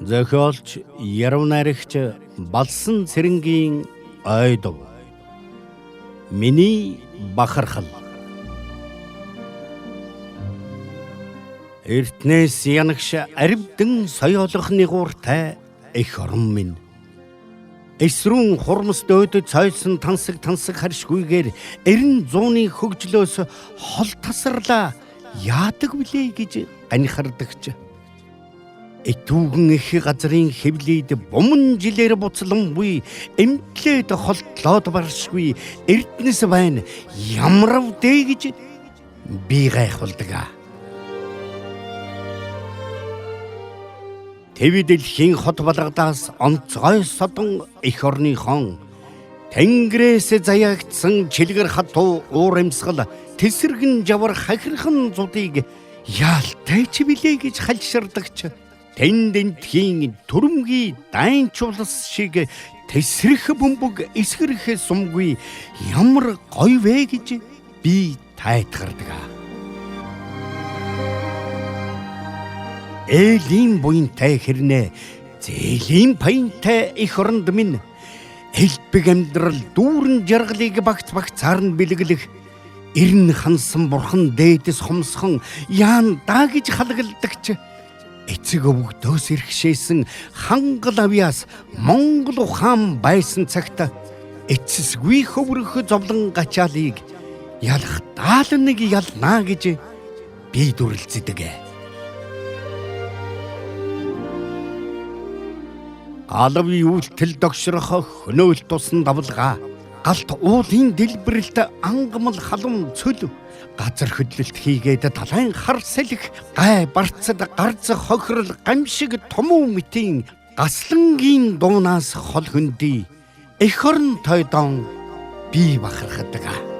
Зохиолч Яруу найрагч Балсан Цэрэнгийн Ойдов. Миний бахархал. Эртнээс янагш аривдан соёолох нигууртай эх орон минь. Эсрүүн хурмс дөөдөд цойсон тансаг тансаг харшгүйгээр 90 зууны хөгжлөөс хол тасарлаа яадаг билээ гэж ганихардагч. Итүүгэн их газрын хэвлийд буман жилээр буцламгүй эмтлээд холтлоод баршгүй эрдэнэс байна ямарв дээ гэж би гайхуулдаг. Тэв дэлхийн хот балгадаас онцгой содон эх орныхон Тэнгэрээс заяагдсан чилгэр хатуу уур амьсгал тэсэргэн жавар хахирхан зудыг яалтай ч билээ гэж халширдагч. Тэнд энтхийн төрөмгий дайнчулс шиг тэсрэх бөмбөг эсгэрэх сумгүй ямар гоё вэ гэж би тайтгардаг. Ээлийн буянтай хэрнээ зээлийн паянтай эх оронд минь элбэг амьдрал дүүрэн жаргалыг багц багцаар нь бэлэглэх эрен хансан бурхан дээдэс хомсхон яан даа гэж халагладагч. Эцэг өвгдөөс ирхшээсэн хангал авьяас Монгол ухаан байсан цагт эцэсгүй хөврөх зовлон гачаалыг ялах даал нэг ялнаа гэж би дүрэлздэг. Галав үйлтэл догшрох хөнөөл тусан давлгаа галт уулын дэлбэрэлт ангамл халуун цөл газар хөдлөлт хийгээд талайн хар салхи гай барцад гарц хохирол гамшиг томуу мэтийн гаслангийн дуунаас хол хөндөй эх орон тойдон би бахархдаг.